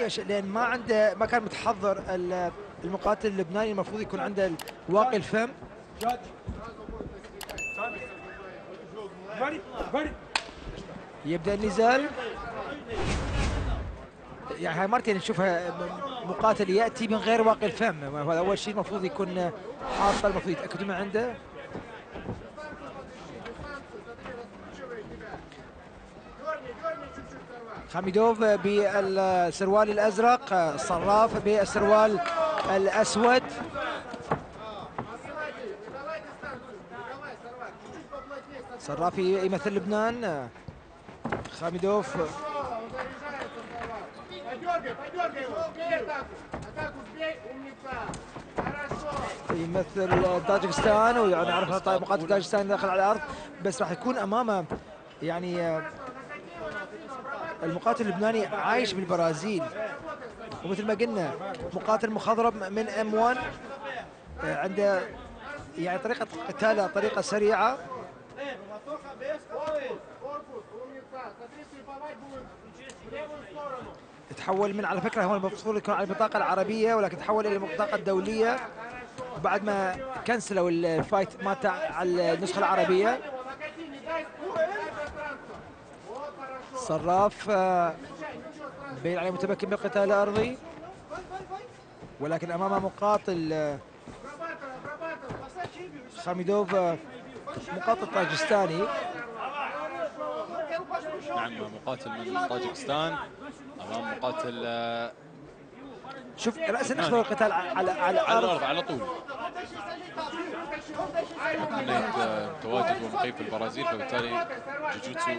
ليش؟ لان ما كان متحضر المقاتل اللبناني، المفروض يكون عنده واقي الفم. يبدا النزال. يعني هاي مرتين نشوفها مقاتل ياتي من غير واقي الفم، وهذا اول شيء المفروض يكون حاطه، المفروض يتاكدوا من عنده. خميدوف بالسروال الازرق، صراف بالسروال الاسود. صراف يمثل لبنان، خميدوف يمثل طاجكستان، ونعرف مقاتل طاجكستان داخل على الارض، بس راح يكون امامه يعني المقاتل اللبناني عايش بالبرازيل، ومثل ما قلنا مقاتل مخضرم من M1، عنده يعني طريقة قتاله طريقة سريعة. تحول من، على فكرة هو المفروض يكون على البطاقة العربية، ولكن تحول إلى البطاقة الدولية بعد ما كنسلوا الفايت مالته على النسخة العربية. صراف بين عليه متمكن بالقتال الأرضي، ولكن أمامه مقاتل خميدوف، مقاتل طاجستاني. نعم، مقاتل من طاجكستان امام مقاتل. شوف رأسا ناخذ القتال على الأرض على طول. تواجد ومقيم في البرازيل، فبالتالي جوجوتسو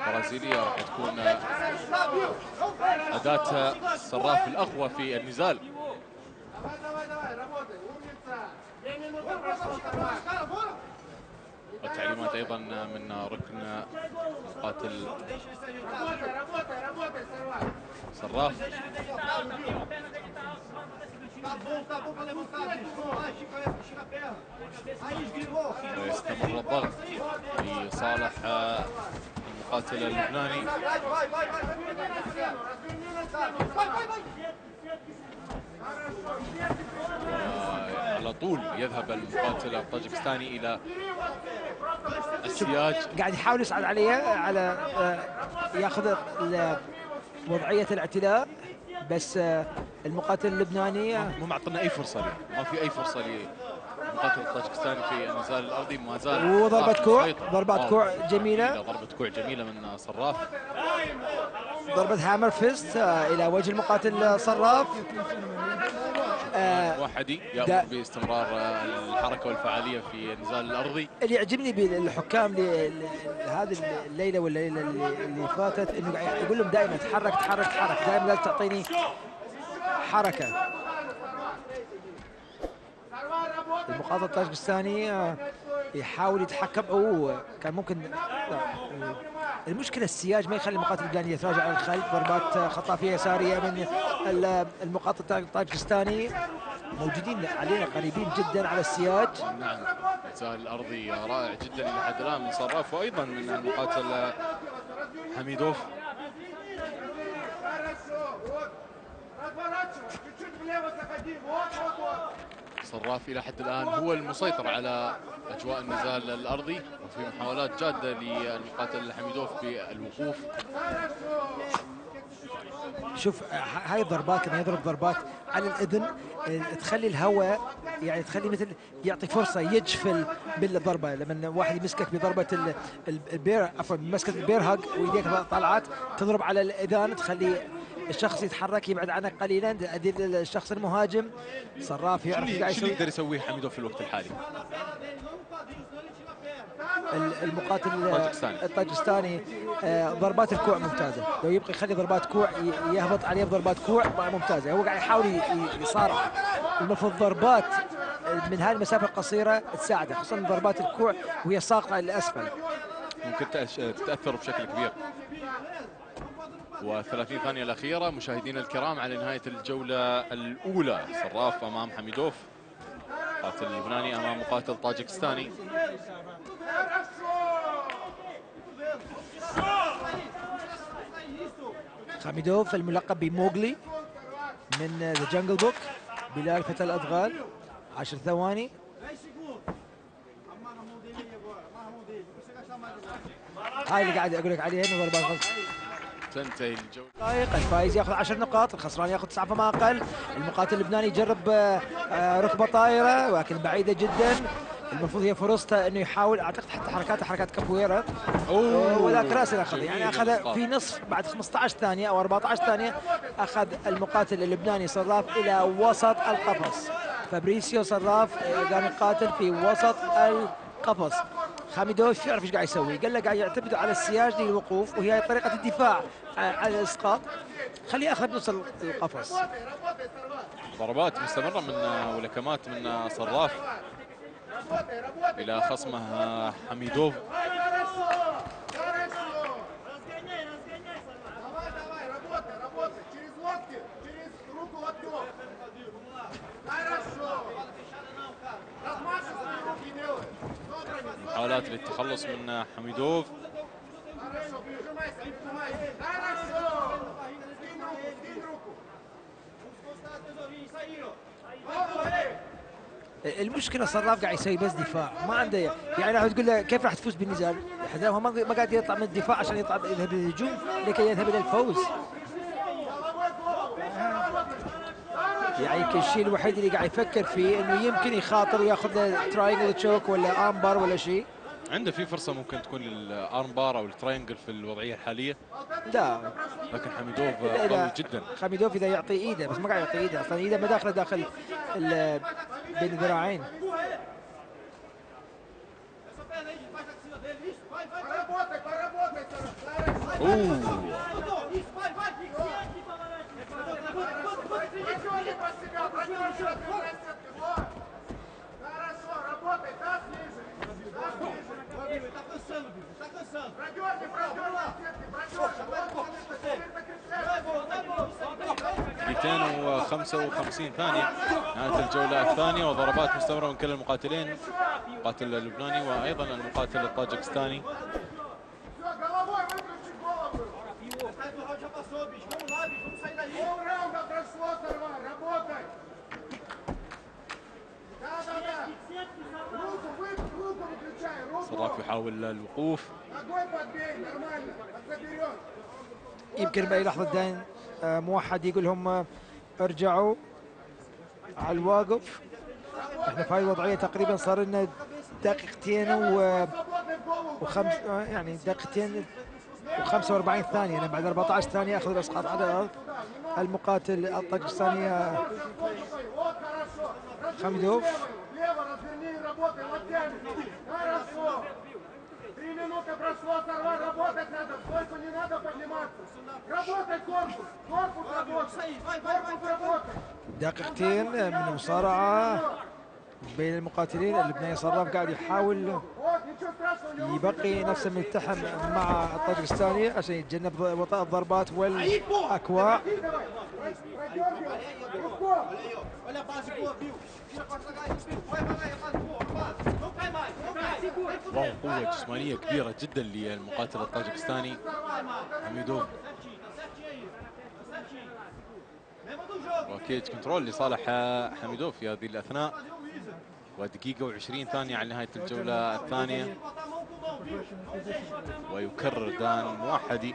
برازيلية راح تكون أداة صراف الأقوى في النزال. والتعليمات أيضا من ركن مقاتل صراف. ويستمر الضغط لصالح المقاتل اللبناني. على طول يذهب المقاتل الطاجكستاني الى السياج، قاعد يحاول يصعد عليه على ياخذ وضعية الاعتلاء، بس المقاتل اللبناني مو معطينا اي فرصه له، ما في اي فرصه للمقاتل الطاجكستاني في النزال الارضي، ما زال. وضربة كوع، ضربات كوع جميلة، ضربة كوع جميلة من صراف. ضربة هامر فيست إلى وجه المقاتل صراف. وحدي يأمر باستمرار الحركة والفعالية في النزال الأرضي. اللي يعجبني بالحكام هذه الليلة والليلة اللي فاتت، إنه قاعد يقول لهم دائما تحرك تحرك تحرك، دائما لازم تعطيني حركة. المقاتل الطاجكستاني يحاول يتحكم، كان ممكن المشكله السياج ما يخلي المقاتل اللبناني يتراجع على الخلف. ضربات خطافيه يساريه من المقاتل الطاجكستاني، موجودين علينا قريبين جدا على السياج. نعم، النزال الارضي رائع جدا الى حد الان من صراف، وايضا من المقاتل حميدوف. صراف الى حد الان هو المسيطر على اجواء النزال الارضي، وفي محاولات جاده للمقاتل حميدوف بالوقوف. شوف هاي الضربات لما يضرب ضربات على الاذن تخلي الهواء، يعني تخلي مثل يعطي فرصه يجفل بالضربه. لما واحد يمسكك بضربه البير، عفوا مسكه البير هاج وايديك طالعات، تضرب على الاذان، تخلي الشخص يتحرك يبعد عنك قليلا، ادير الشخص المهاجم. صراف يعرف شو اللي يقدر يسويه حميدوف في الوقت الحالي؟ المقاتل الطاجكستاني ضربات الكوع ممتازه، لو يبقى يخلي ضربات كوع يهبط عليه بضربات كوع ممتازه. هو قاعد يحاول يصارع، المفروض ضربات من هذه المسافه القصيره تساعده، خصوصا ضربات الكوع وهي ساقطه للاسفل ممكن تتاثر بشكل كبير. و30 ثانيه الاخيره مشاهدينا الكرام على نهايه الجوله الاولى. صراف امام حميدوف، مقاتل اللبناني امام مقاتل طاجكستاني. خميدوف الملقب بموغلي، من ذا جنجل بوك. بلال فتى الادغال 10 ثواني. هاي اللي قاعد اقول لك عليها انه ضربات غلط. تنتهي الجوله. الفائز ياخذ 10 نقاط، الخسران ياخذ 9 فما اقل. المقاتل اللبناني يجرب ركبه طايره ولكن بعيده جدا. المفروض هي فرصته انه يحاول، اعتقد حتى حركاته حركات كابويرا، ولكن راسل اخذ، يعني اخذ في نصف بعد 15 ثانيه او 14 ثانيه. اخذ المقاتل اللبناني صراف الى وسط القفص. فابريسيو صراف قام يقاتل في وسط القفص. خاميدوف يعرف ايش قاعد يسوي، قال له قاعد يعتمد على السياج للوقوف، وهي طريقه الدفاع على الاسقاط. خليه ياخذ بنص القفص. ضربات مستمره من ولكمات من صراف الى خصمه حميدوف. محاولات للتخلص من حميدوف. المشكله صراف قاعد يسوي بس دفاع، ما عنده يعني راح تقول له كيف راح تفوز بالنزال؟ هو ما قاعد يطلع من الدفاع عشان يذهب للهجوم لكي يذهب الى الفوز. يعني الشيء الوحيد اللي قاعد يفكر فيه انه يمكن يخاطر وياخذ له تراينجل تشوك ولا امبار ولا شيء. عنده في فرصه ممكن تكون للارم بار او التراينجل في الوضعيه الحاليه. لا لكن حميدوف قوي جدا. حميدوف اذا يعطي ايده، بس ما قاعد يعطي ايده اصلا، ايده ما داخله داخل بين الذراعين. دقيقتين و55 ثانية نهاية الجولة الثانية، وضربات مستمرة من كلا المقاتلين، المقاتل اللبناني وأيضا المقاتل الطاجكستاني. صراف يحاول الوقوف. يمكن باي لحظه داين موحد يقول لهم ارجعوا على الواقف. احنا في هاي الوضعيه تقريبا صار لنا دقيقتين وخمس، يعني دقيقتين و45 ثانيه. يعني بعد 14 ثانيه اخذ الاسقاط على الارض. المقاتل الطاجكستاني خاميدوف. دقيقتين من المصارعة بين المقاتلين. اللبناني صراف قاعد يحاول يبقي نفسه ملتحم مع الطاجكستاني عشان يتجنب وطأ الضربات والأكواع. قوة جسمانية كبيرة جدا للمقاتل الطاجكستاني حميدوف، وكيج كنترول لصالح حميدوف في هذه الأثناء. ودقيقة و20 ثانية على نهاية الجولة الثانية، ويكرر دان موحدي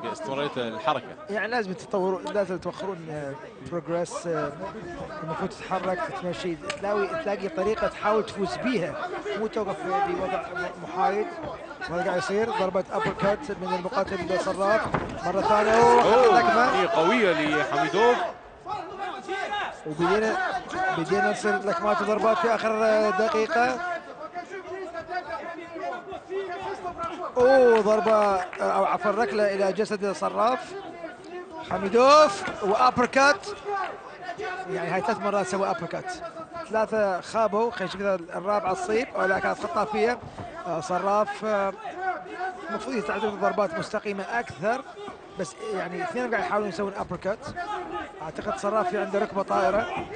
باستمرارية الحركة. يعني لازم لازم توخرون بروجريس. المفروض تتحرك تتمشي، تلاقي طريقة تحاول تفوز بيها، مو توقف في وضع محايد. ماذا قاعد يصير؟ ضربة ابر كات من المقاتل صراف مرة ثانية. هي قوية لحميدوف. بدينا نصير لكمات وضربات في اخر دقيقة. ضربة او عفوا ركلة الى جسد صراف. حميدوف وابركات، يعني هاي 3 مرات سوى ابركات، 3 خابوا. خلينا نشوف الرابعة تصيب ولا كانت خطافية. صراف المفروض يستعملون ضربات مستقيمة اكثر، بس يعني 2 قاعد يحاولون يسوون ابركات. اعتقد صراف في عنده ركبة طائرة.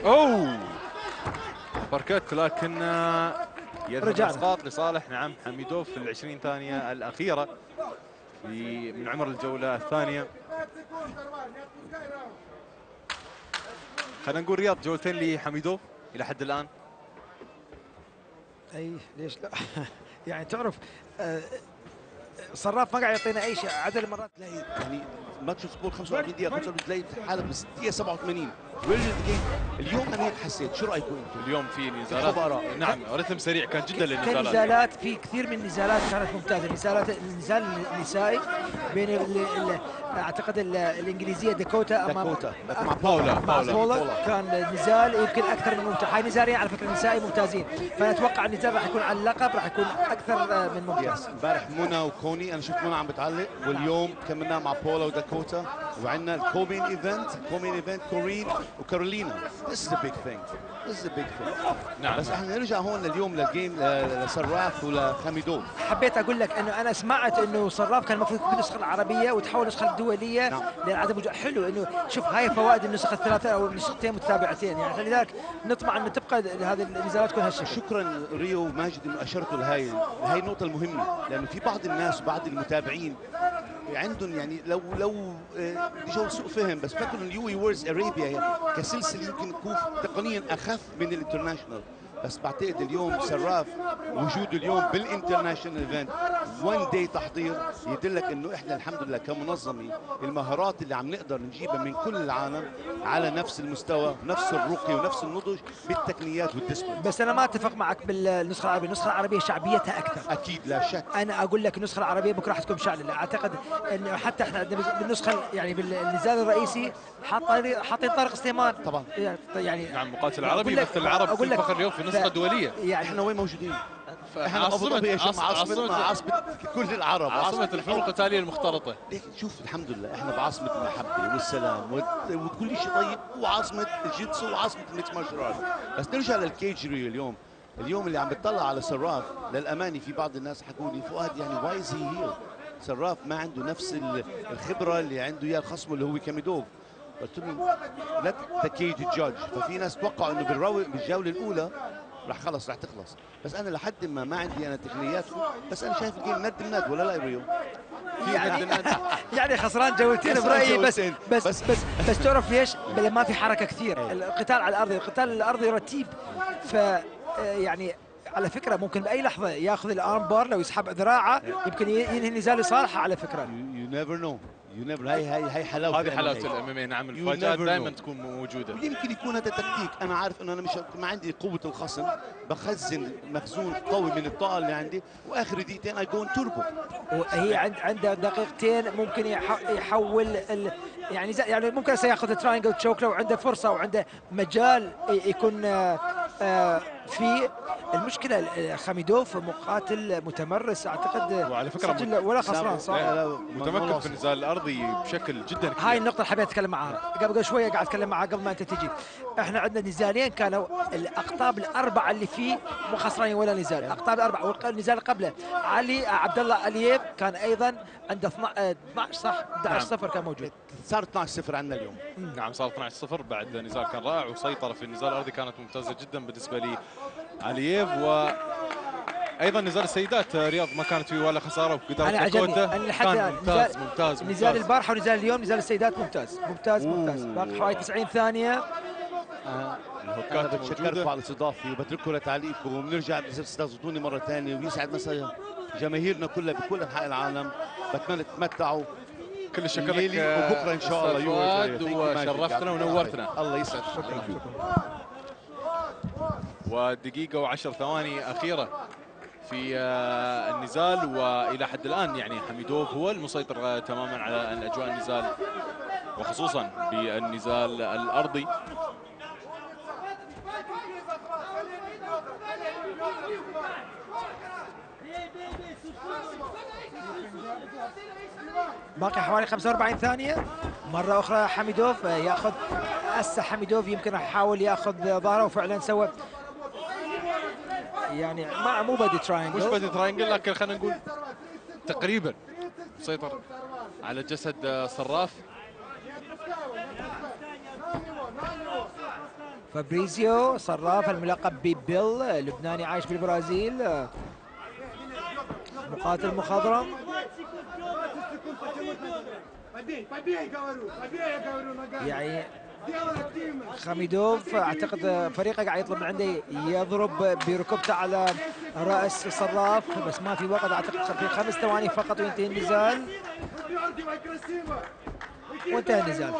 ابركات، لكن يذهب اسقاط لصالح حميدوف في 20 ثانية الأخيرة من عمر الجولة الثانية. خلينا نقول رياض جولتين لحميدوف الى حد الان. اي ليش لا؟ يعني تعرف صراف ما قاعد يعطينا اي شيء عدد المرات. يعني ماتش فوتبول 45 دقيقه 45 تلاقي حالك بس دقيقه 87 اليوم انا هيك حسيت. شو رايكم انتم؟ اليوم في نزالات، نعم رتم سريع كان جدا للنزالات. نزالات في كثير من النزالات كانت ممتازه. النزال النسائي بين اعتقد الانجليزيه داكوتا مع باولا كان نزال يمكن اكثر من ممتع. هاي نزالين على فكره النسائي ممتازين، فانا اتوقع النزال راح يكون على اللقب، راح يكون اكثر من ممتاز. امبارح منى وكوني، انا شفت منى عم بتعلق، واليوم كملنا مع باولا وداكوتا، وعندنا الكومين ايفنت كورين وكارولينا. This is a big thing. نعم. بس احنا نرجع هون لليوم للجيم لصراف ولخميدوف. حبيت اقول لك انه انا سمعت انه صراف كان المفروض يكون بالنسخه العربيه وتحول النسخه الدوليه. نعم. لعدم وجود. حلو انه شوف هاي فوائد النسخه الثلاثه او النسختين متتابعتين، يعني لذلك نطمع ان تبقى هذه النزالات تكون هالشكل. شكرا ريو وماجد انه اشرتوا لهي النقطه المهمه، لانه في بعض الناس وبعض المتابعين عندهم يعني لو بيجوا سوء فهم، بس فكروا ان اليو وورز ارابيا كسلسله يمكن تكون تقنيا اخف من الانترناشونال، بس بعتقد اليوم صراف وجوده اليوم بالانترناشونال ايفنت 1 داي تحضير يدلك انه احنا الحمد لله كمنظمه المهارات اللي عم نقدر نجيبها من كل العالم على نفس المستوى، نفس الرقي ونفس النضج بالتقنيات والديسبلين. بس انا ما اتفق معك بالنسخه العربيه. النسخه العربيه شعبيتها اكثر اكيد لا شك. انا اقول لك النسخه العربيه بكره راح تكون مشعلله. اعتقد انه حتى احنا بالنسخه يعني بالنزال الرئيسي حاطين طارق سليمان طبعا يعني نعم مقاتل عربي يمثل العرب في الفخر اليوم في النسخه الدوليه. يعني احنا وين موجودين؟ احنا عاصمة كل العرب، عاصمة الفنون القتالية المختلطة. شوف الحمد لله احنا بعاصمة المحبة والسلام وكل شيء طيب، وعاصمة الجيتسو وعاصمة الميكس مارشال ارت. بس نرجع للكيج ريو اليوم اللي عم بتطلع على صراف، للأمانة في بعض الناس حكوا لي فؤاد يعني واي از هي هير؟ صراف ما عنده نفس الخبرة اللي عنده اياه خصمه اللي هو كاميدوف. قلت لهم ليت ذا كيج جادج. ففي ناس توقعوا انه بالجولة الأولى راح تخلص، بس انا لحد ما عندي انا تقنيات، بس انا شايف الجيم ند ولا لا ريو؟ يعني خسران جولتين برايي. بس تعرف ليش؟ ما في حركه كثير. القتال على الارض رتيب. ف يعني على فكره ممكن باي لحظه ياخذ الارم بار، لو يسحب ذراعه يمكن ينهي النزال لصالحه على فكره. يو نيفر نو. هي حلاوه هذه حلاوه الام ام اي. نعم المفاجات دائما تكون موجوده. ويمكن يكون هذا تكتيك. انا عارف انه انا مش ما عندي قوه الخصم، بخزن مخزون قوي من الطاقه اللي عندي، واخر دقيقتين اي جو توربو. وهي عنده دقيقتين ممكن يحول يعني ممكن سياخذ تراينجل تشوك لو عنده فرصه وعنده مجال يكون في. المشكله خميدوف مقاتل متمرس اعتقد، وعلى فكره ولا خسران صح؟ متمكن في النزال الارضي بشكل جدا كبير. هاي النقطه اللي حبيت اتكلم معها قبل شويه، قاعد اتكلم معها قبل ما انت تجي. احنا عندنا نزالين كانوا الاقطاب الاربعه اللي فيه مو خسرانين ولا نزال. الاقطاب الاربعه والنزال قبله عبد الله الييف كان ايضا عنده 12 صح 11-0 كان موجود. صار 12-0 عندنا اليوم. نعم صار 12-0 بعد نزال كان رائع، وسيطره في النزال الارضي كانت ممتازه جدا بالنسبه لي علييف. وايضا نزال السيدات رياض ما كانت فيه ولا خساره، وقدام داكوتا كان ممتاز. نزال البارحه ونزال اليوم نزال السيدات ممتاز. باقي حوالي 90 ثانيه. الهوكات بتشكركم على استضافتي وبترككم لتعليقكم، وبنرجع تستضيفوني مره ثانيه، ويسعد مسا جماهيرنا كلها بكل انحاء العالم. بتمنى تتمتعوا. كل الشكر لك وبكره ان شاء الله فؤاد، وشرفتنا ونورتنا. الله يسعد. شكرا. ودقيقة و10 ثواني أخيرة في النزال، وإلى حد الآن يعني حميدوف هو المسيطر تماما على أجواء النزال، وخصوصا بالنزال الأرضي. باقي حوالي 45 ثانية. مرة أخرى حميدوف ياخذ. هسه حميدوف يمكن راح يحاول ياخذ ظهره، وفعلا سوى يعني مو بدي تراينجل، مش بدي تراينجل، لكن خلينا نقول تقريبا مسيطر على جسد صراف. فابريزيو صراف الملقب ببيل، لبناني عايش بالبرازيل، مقاتل مخضرم. يعني خميدوف اعتقد فريقه قاعد يطلب من عنده يضرب بركبته على راس صراف، بس ما في وقت، اعتقد في 5 ثواني فقط وينتهي النزال، وانتهى النزال.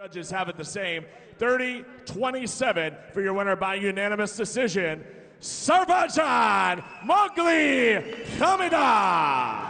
Judges have it the same, 30-27 for your winner by unanimous decision, Sarbajan Mowgli Khamida.